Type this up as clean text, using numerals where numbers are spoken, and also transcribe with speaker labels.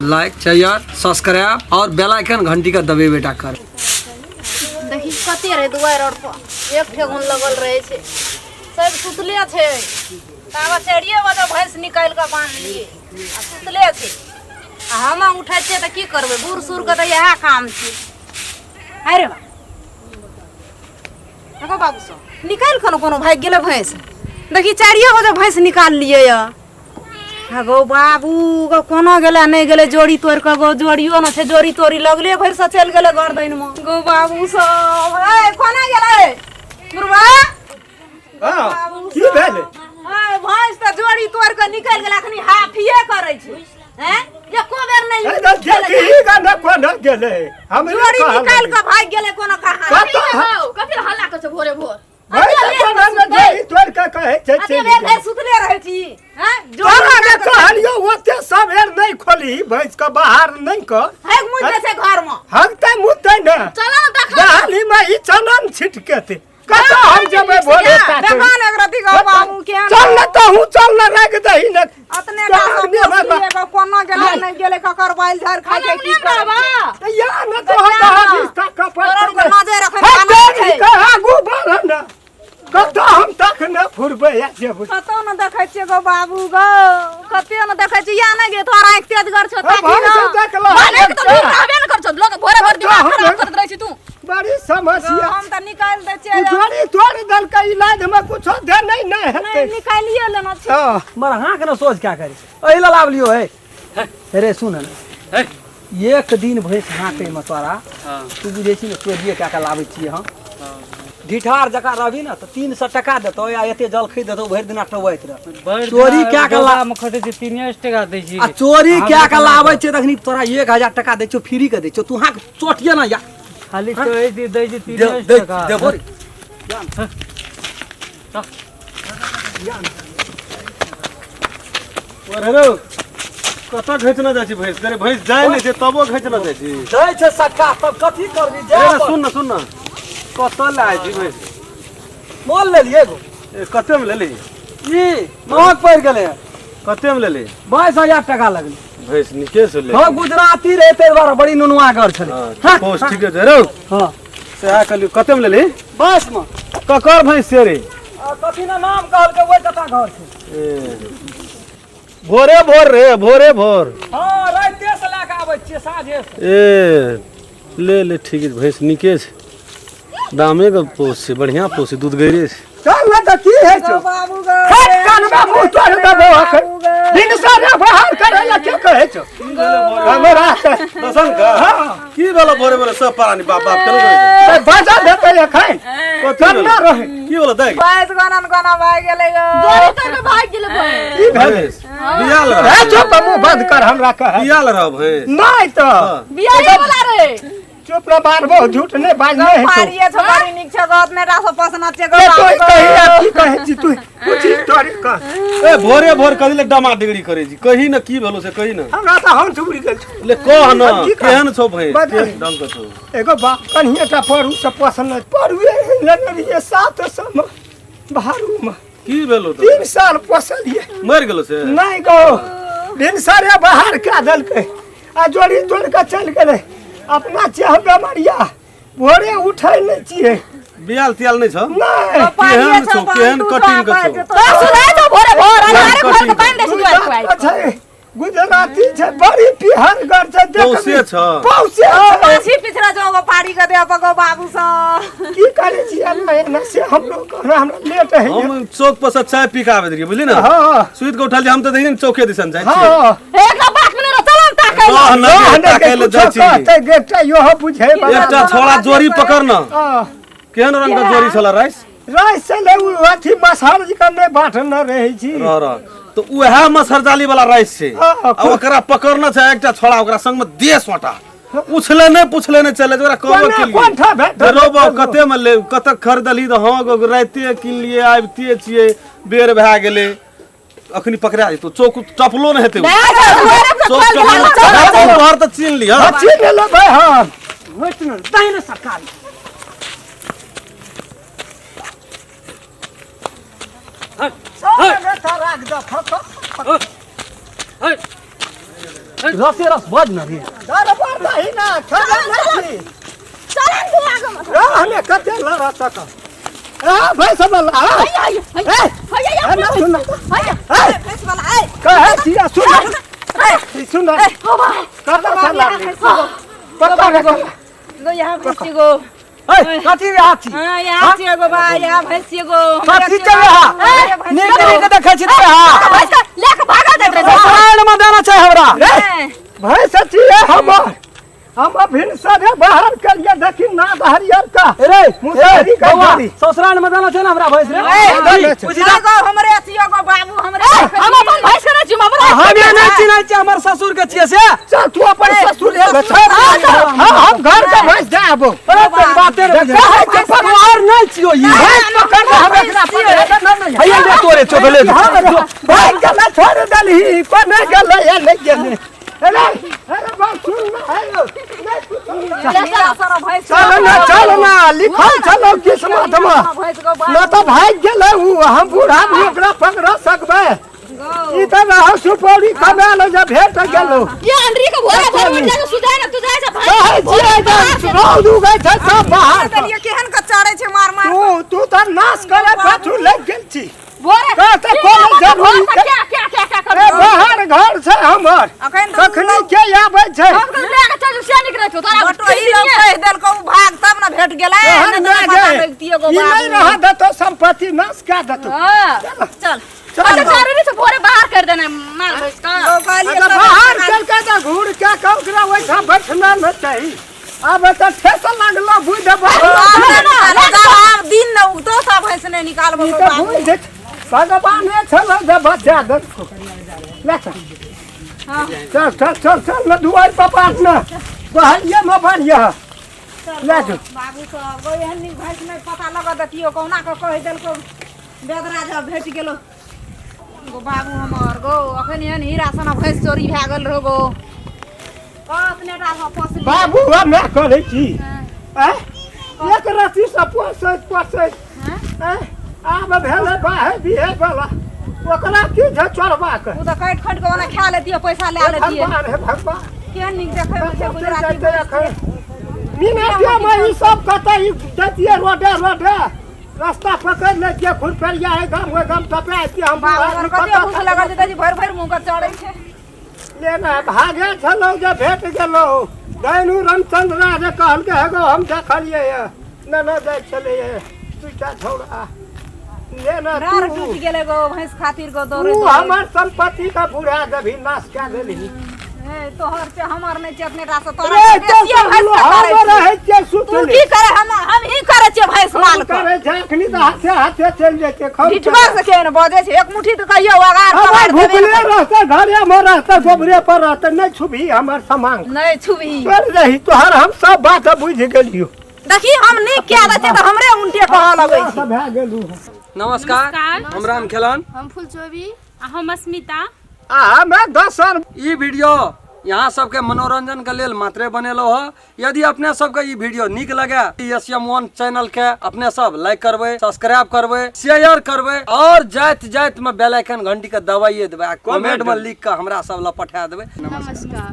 Speaker 1: Like share subscribe और बेल icon घंटी का दबे बेटा कर।
Speaker 2: देखी कते रहे दुआरि आओर पर एक ठेहुन लगल रहै छै, सब सुतले छै। ताबे 4 बजे भैंस निकालि कऽ बान्हलियै आ सुतले छै। आ हम उठै छियै तऽ की करबै, बूढ़ सूढ़के तऽ इएह काम छै। अरे बा देखो बाबू सब निकालि कऽ ने कोनो भागि गेलै भैंस। देखी 4 बजे भैंस निकाललियै यऽ। गौ बाबू गौ कोना गेलै नहि गेलै, जोड़ी तोड़ि कऽ गौ जोड़ियो ने छै, जोड़ी तोड़ी लगले भरि से चलि गेलै गर्दनिमे। गौ बाबू सब ए कोना गेलै बुढ़बा?
Speaker 3: हाँ, की भेल?
Speaker 2: ए भैंस तऽ जोड़ी तोड़ि कऽ निकलि गेलै, अखनी हाफिए करै छै। हैं एको बेर नहि
Speaker 3: ए, तऽ देखही गा ने कोना गेलै। हमरे
Speaker 2: जोड़ी
Speaker 3: कहल
Speaker 2: निकालि कऽ भागि गेलै कोनो कहाँ।
Speaker 3: कतऽ?
Speaker 4: कथी लए हल्ला करै छै भोरे भोर?
Speaker 3: भैंस कोना ने जोड़ी तोड़ि कऽ कहै छै
Speaker 2: अते
Speaker 3: चलि
Speaker 2: बेर
Speaker 3: गेल।
Speaker 2: धरि सुतले रहै छी हैं? जोड़ी
Speaker 3: तोरा जे
Speaker 2: निकालि कऽ
Speaker 3: कहलियौ ओते सबेर नहि खोलही, भैंस के बाहर नहि कर।
Speaker 2: हैग मुइत दै छै घरमे।
Speaker 3: हगतै मुतै ने।
Speaker 4: चलो ने देख।
Speaker 3: दहली में ई चनन छिटकेतै। कतऽ हम जेबै भोरे ताके?
Speaker 2: देखा ने एकरा दी गौ बाबू केहन।
Speaker 3: चल ने तहूँ चल ने, राखि दही ने।
Speaker 2: अतने टा सब पोसलियै गौ, कोना गेलै नहि गेलै, ककर बैल झाड़ खाइ छै की करै छै।
Speaker 3: या ने तोहर दहली ताकऽ
Speaker 2: तोरा
Speaker 3: पड़तै।
Speaker 2: आरके नजरि एखन
Speaker 3: हे,
Speaker 2: काना छै।
Speaker 3: देरी के आगू बढ़ ने, कतऽ हम तक ने फुरबै आ जेबै।
Speaker 2: कतौ ने देखै छियै गौ बाबू गौ, कते ने देखै छियै। या नहि गे, तोहर आँखि तेजगर छौ।
Speaker 3: हे,
Speaker 2: ताकि
Speaker 3: भैंस
Speaker 2: न।
Speaker 3: देखलह।
Speaker 4: भने के तऽ दूर रहबे ने कर छौ, लोक भोरे भोर दिमाग
Speaker 3: हम-
Speaker 4: खराब करैत रहै छी तू।
Speaker 3: बड़ी समस्या।
Speaker 2: हम तऽ निकालि दै
Speaker 3: तू
Speaker 2: छियै।
Speaker 3: जोड़ी तोड़ि देलकै, इलाज में कुछो दे नहीं ने
Speaker 2: नहि
Speaker 3: हेतै।
Speaker 2: निकालिए लेना छै।
Speaker 3: हाँ।
Speaker 1: मर हाँ के न सोच क्या करी एहि लए लाबलियो है। रे सुन ने, एक दिन भैंस हाँकै में तोरा तू बुझै छी ने, चोरिए कए कऽ लाबै छियै हम। ढिठार जकाँ रहबी ने तऽ 300 टका देतौ या एते जलखै देतौ, भरि दिना टौआइत रह। चोरी कए कऽ ला
Speaker 5: मे खटै छै, 3 टका दै छी
Speaker 1: आ चोरी कए कऽ लाबै छियै तखनी तोरा 1000 टका दै छियौ, फ्री के दै छियौ। तू हाँक चोटिए ना या
Speaker 5: खाली कहै छी दै छी 3
Speaker 1: दे
Speaker 5: टका
Speaker 1: देबो रे।
Speaker 6: अरे रौ, कतऽ घिचने जाइ छी भैंस? तेरे भैंस जाइ नहि छै तबो घिचने जाइ छी।
Speaker 1: दै छै सक्का तब कथी करबी?
Speaker 6: ए
Speaker 1: जाय
Speaker 6: ने, सुन ने, सुन ने, कतऽ लए आइ छी भैंस?
Speaker 1: मोल लेलियै एगो।
Speaker 6: ए, कतेमे लेली?
Speaker 1: ई महग पड़ि गेलै।
Speaker 6: कतेमे लेली?
Speaker 1: 22,000 टका लगलै।
Speaker 6: भैंस नीके से ले।
Speaker 1: हँ, गुजराती रहै ताहि दुआरे बड़ी नुनुआगर छलै।
Speaker 6: हाँ, पोस ठीके छै रौ।
Speaker 1: हँ
Speaker 6: सएह कहलियौ, कतेमे लेली?
Speaker 1: 22 मे।
Speaker 6: ककर भैंस छै रे?
Speaker 1: आ, कथी ने नाम कहलकै, ओहि कता घर छै।
Speaker 6: ए, भोरे भोर रे, भोरे भोर।
Speaker 1: हँ, राइते से लए कऽ आबै छियै, साँझे से।
Speaker 6: ए ले ले, ठीक छै, भैंस नीके छै, दामे के पोस छै, बढ़िआँ पोस छै, दूध गैरे छै।
Speaker 3: चल ने तऽ की होइ छौ?
Speaker 2: बाबू गौ
Speaker 3: हट, कानमे मुँह तोड़ि देबौ अखन। भिनसरे बाहर करै लए के कहै छौ? हमरा तऽ
Speaker 6: दसन का की भेलो भोरे भोरे सब प्राणी बाप बाप केना करै छै?
Speaker 3: तऽ बाजल हेतै एखन।
Speaker 6: कथी
Speaker 3: केना
Speaker 6: भेलो?
Speaker 3: रहै?
Speaker 6: की भेलो दाइ?
Speaker 2: भैंस गोनन कोना भागि गेलै गौ।
Speaker 4: जोड़ी तोड़ि कऽ भागि गेलै भैंस।
Speaker 3: की भेलै?
Speaker 6: भैंस बियाल रह।
Speaker 3: हे, चुप, मुँह बंद कर, हमरा कह।
Speaker 6: बियाल रह भैंस।
Speaker 3: नहि तऽ
Speaker 4: बियाहे वाला रे।
Speaker 3: चुप रह, मारबो, झूठ नहि बाज, नहि हेतौ।
Speaker 2: पारिये छौ, बड़ी नीक छौ गौ, अतने टा से पोसना छै गौ
Speaker 3: ए,
Speaker 2: बाबू
Speaker 3: तों
Speaker 2: गौ।
Speaker 3: कही आ की कहै छी तू? कुछ तोरी कह।
Speaker 6: ए भोरे भोर कथी ले डमा डिगरी करै छी? कही ने की भेलो से कही ने।
Speaker 3: हमरा तऽ हम उड़ि गेल छौ।
Speaker 6: ले कह ने,
Speaker 3: की कह?
Speaker 6: केहन छौ भैंस?
Speaker 3: बता।
Speaker 6: केहन ढंग के छौ?
Speaker 3: एगो बाप कनिए टा परू से पोसने परुए लेने रहियै 700 मे भारू मे।
Speaker 6: की भेलो तऽ?
Speaker 3: 3 साल पोसलियै।
Speaker 6: मरि गेलो से?
Speaker 3: नहि गौ, भिनसरे बाहर कए देलकै आ जोड़ी तोड़ि कऽ चलि गेलै। अपना छियै हम बेमरिया, भोरे उठै नहि छियै।
Speaker 6: बियाल तियाल नहि छौ?
Speaker 3: नहि।
Speaker 2: पारिये
Speaker 6: केहन
Speaker 2: छौ,
Speaker 6: छौ? केहन
Speaker 2: बाबू,
Speaker 6: कटिंग के
Speaker 2: छौ,
Speaker 6: छौ?
Speaker 4: तोरा सुनाइ छौ भोरे भोर अन्हारे भोर के पानि दै छी दुआरि पर आबि कऽ।
Speaker 3: छै गुजराती छै, बड़ी पिहरगर छै। देखबी।
Speaker 6: पौसे छौ?
Speaker 3: पौसे छै।
Speaker 2: पाछी पिछड़ा जो गो पारी के दे गो बाबू सब।
Speaker 3: की करै छी एना एना से हमरो कहना, हमरा लेट है।
Speaker 6: हम चौक पर से चाय पी के आबैत रहियै, बुझली ने?
Speaker 3: हाँ।
Speaker 6: सुति के उठल जे हम तऽ देखियै ने चौके दिसन जाइ छियै।
Speaker 3: हाँ।
Speaker 4: एकटा बात में नहि चल ताकै
Speaker 6: रह न
Speaker 3: रह
Speaker 6: गे,
Speaker 3: ने
Speaker 6: ताकै
Speaker 3: गे,
Speaker 6: लए जाइ
Speaker 3: कुछो
Speaker 6: छी।
Speaker 3: कहतै गे, एकटा इहो बुझै बला।
Speaker 6: एकटा छोड़ा जोड़ी पकड़ न।
Speaker 3: हाँ।
Speaker 6: केहन रंग के जोड़ी छला राइस?
Speaker 3: राइस छलै उ अथी मसहर जी के नहि बाँटने रहै छी।
Speaker 6: रह रह तऽ उएह मसहरजाली वाला राइस छै।
Speaker 3: हाँ,
Speaker 6: आ ओकरा पकड़ना छै एकटा छोड़ा, ओकरा संग में दे सोटा, उछले नहि पुछले नहि चले, ओकरा कहबो
Speaker 3: कोना
Speaker 6: के लिए
Speaker 3: कोन ठाम भेटल?
Speaker 6: रौ बाउ, कते में ले, कतऽ खरीदलही? तऽ हँ गो, रातिए किनलियै, आबिते छियै, बेर भए गेलै, अखनी पकड़ा जेतौ। चौक टपलो नहि हेतै उ। चौक टपलो तोहर तऽ चिन्ह लिह।
Speaker 3: हाँ, चिन्ह लेबै हम।
Speaker 1: होइत ने दही ने सरकारी।
Speaker 3: सब राख दऽ।
Speaker 1: रसे रस बज न रे।
Speaker 3: दरबार दही ना खेले नहीं छी।
Speaker 4: चलन तू आगे मत।
Speaker 3: रह हमे कते लड़ा तक। ए भैंस वाला
Speaker 4: हैया
Speaker 3: ए
Speaker 4: हैया
Speaker 3: ए ना सुन
Speaker 4: हैया
Speaker 3: ए
Speaker 2: भैंस वाला ए
Speaker 3: कहे छी सुन सुन
Speaker 4: हो बा
Speaker 3: कत चला पता रे
Speaker 2: गो यहाँ भैंस गो।
Speaker 1: ए कथी रे हाथी?
Speaker 2: हां यहाँ छी गो बा, यहाँ भैंस गो।
Speaker 1: कथी चले हा? नीक नीक देखै छी ते हा।
Speaker 4: भैंस के लेके भागा देत रे।
Speaker 1: ससुराल में देना छै हमरा।
Speaker 3: भैंस छी हमर, हम अभिन सरे बाहर करिए देखी ना हरियर का
Speaker 1: रे
Speaker 3: मुसहरी का
Speaker 1: बौआ,
Speaker 3: गाड़ी।
Speaker 1: ससुराल में देना छै ना हमरा भैंस रे। बुझी
Speaker 2: ना गो हमरे अथियो गो बाबू हमरे।
Speaker 4: हम अपन भैंस के नहीं छी, हमरा
Speaker 1: हमे नहीं चिन्है छियै, हमर ससुर के छियै से।
Speaker 3: चल तू अपन ससुर ले ले। हां हम घर के भैंस जाबो।
Speaker 1: अरे तो बाते रे
Speaker 3: कहै छै
Speaker 1: पकवार नहीं छियो ई।
Speaker 3: भैंस पकड़ ले हम एकरा पकड़ नहीं।
Speaker 1: हैया ले तोरे चोदले।
Speaker 3: भाई गला छोड़ देलही को नहीं गेलै या नहीं गेलै। अरे अरे बात सुन ना हेलो नहीं
Speaker 2: सारा भैंस
Speaker 3: चल ना चल ना लिखल चलो किस्मत में
Speaker 2: भैंस गो
Speaker 3: ना तो भाग गेलै उ, हम बूढ़ा भी ओकरा पकड़ सकबै। ई तऽ रह सुपौरी कमाल जे भेट गेलौ।
Speaker 4: ये अंडरी के भोरे भोरे उठ जाके सुझाय ना तू जाय से
Speaker 3: कहै
Speaker 4: भैंस
Speaker 3: छियै जे रौद उगै छै सब बाहर।
Speaker 2: देलिए केहन के चढ़ै छै मार मार।
Speaker 3: तू तू तऽ नाश करे पाछू लागि गेल छी।
Speaker 4: भोरे
Speaker 3: कहतै कोनो जरूरी छै।
Speaker 4: क्या क्या क्या क्या कर
Speaker 3: ए बाहर घर छै हमर,
Speaker 2: अखन तऽ
Speaker 3: कखनी के आबै छै।
Speaker 4: हम तो लेके चल से निकलै छौ तोरा
Speaker 2: बटोही लोग कहि देलकौ उ भाग तब ना भेट गेलै।
Speaker 3: तोहर
Speaker 2: नहि
Speaker 3: माय
Speaker 2: तऽ पता
Speaker 3: गे,
Speaker 2: लगितियै गो
Speaker 3: ई नहीं
Speaker 2: बाबू।
Speaker 3: रह देतौ संपत्ति नाश कए देतौ।
Speaker 4: हां
Speaker 2: चल
Speaker 4: अच्छा जरूरी से भोरे बाहर कर देना माल भैंस का।
Speaker 2: गो कहलियै
Speaker 3: अच्छा
Speaker 2: सब
Speaker 3: बाहर चल के तऽ घूर के ओकरा ओहिठाम बैठना नहि चाही। आब तऽ ठेस लागलो बुझ देबो।
Speaker 2: आब दिन न उगतो सब भैंस नहि निकालबो
Speaker 3: ई
Speaker 2: गो
Speaker 3: तऽ
Speaker 2: बाबू।
Speaker 3: बुझ दे भगवाने छल जे बचा देलको। ले चल चल चल चल चल न दुआरि पर बाँध न बहरिये मे बान्हिए ले जो।
Speaker 2: बाबू सब गो एहन नीक भैंस नहि पता लगऽ देतियो कहुना कऽ कहि देलकौ बेदरा जब भेट गेलो गो बाबू हमर गो। अखन एहन हीरा सोना भैंस चोरी भए गेल रहो गो। अपने टा सँ पोसलियै।
Speaker 3: बाबू हम नहि करै छी आँय, एक रस्सी सँ पोसैत पोसैत आँय, आब भेलै बाहर बिहे वाला ओकरा की छै चोरबाक।
Speaker 2: ओ तऽ काटि खोटि कऽ ओना खा लेतियै पैसा लए लेतियै।
Speaker 3: भगवान हे भगवान
Speaker 2: केहन नीक देखै मे छै गुजराती
Speaker 3: जाइते
Speaker 2: भैंस।
Speaker 3: एखन मिनटे मे ई सब कतऽ ई दैतियै रोडे रोडे रास्ता पकड़ि लैतियै खुरपेरिया है गाम ओहि गाम टपा अइतियै हम।
Speaker 2: बाबू
Speaker 3: बूढ़ा
Speaker 2: हमर
Speaker 3: आदमी
Speaker 2: कते
Speaker 3: कतऽ
Speaker 2: भूख लागल छै देखी भरि भरि मुँह के चढ़ै छै।
Speaker 3: लेना भागे छलहुँ जे भेट गेलहुँ। दैनू रामचंद्र जे कहलकै हेगो हम देखलियै ये नेने जाइ छलैये दूटा छौड़ा लेना
Speaker 2: रार
Speaker 3: तू
Speaker 2: टूटि गेलै गो भैंस खातिर गो दौड़े
Speaker 3: तू हमर संपत्ति के बुढ़ा देबही नाश कए देलही।
Speaker 2: ए तोहर छै हमर नहि छै अपने टा से तोरा
Speaker 3: रे
Speaker 2: छै,
Speaker 3: चल
Speaker 2: बेसिये भैंस
Speaker 3: चल
Speaker 2: के
Speaker 3: हम
Speaker 2: करै छियै।
Speaker 3: रहै छियै
Speaker 2: तू
Speaker 3: सुतले।
Speaker 2: की करे हम ही करै छियै भैंस माल के।
Speaker 3: करै छै अखनी तऽ हाथे हाथे चलि जेतै खौ।
Speaker 2: ढिठबा से केहन बजै छै एक मुट्ठी तऽ कहियो अगार
Speaker 3: हमर
Speaker 2: पगार देबे
Speaker 3: भुखले
Speaker 2: नहि करै।
Speaker 3: रहतै घरे मे रहतै गोबरे पर रहतै नहि छुबही हमर सामान।
Speaker 2: नहि छुबही
Speaker 3: चल रही तोहर हम सब बात बुझि गेलियौ।
Speaker 2: देखी हम नीक कए दै छियै तऽ हमरे उनटे कहऽ लगै छै।
Speaker 3: भए गेलू।
Speaker 1: नमस्कार, हम राम खेलन,
Speaker 7: हम फुलचोबी
Speaker 8: आ हम अस्मिता।
Speaker 3: आ हमे दोसर।
Speaker 1: ई वीडियो यहाँ सबके मनोरंजन के लेल मात्रे बनेलो ह। यदि अपने सबके ई वीडियो नीक लगे SM1 channel के अपने सब लाइक करबै, सब्सक्राइब करबै, शेयर करबै और जाइत जाइत में बेल आइकन घंटी के दबाइए देबै आ कमेंट में लिख के हमरा सब ल पठा देबै।
Speaker 7: नमस्कार।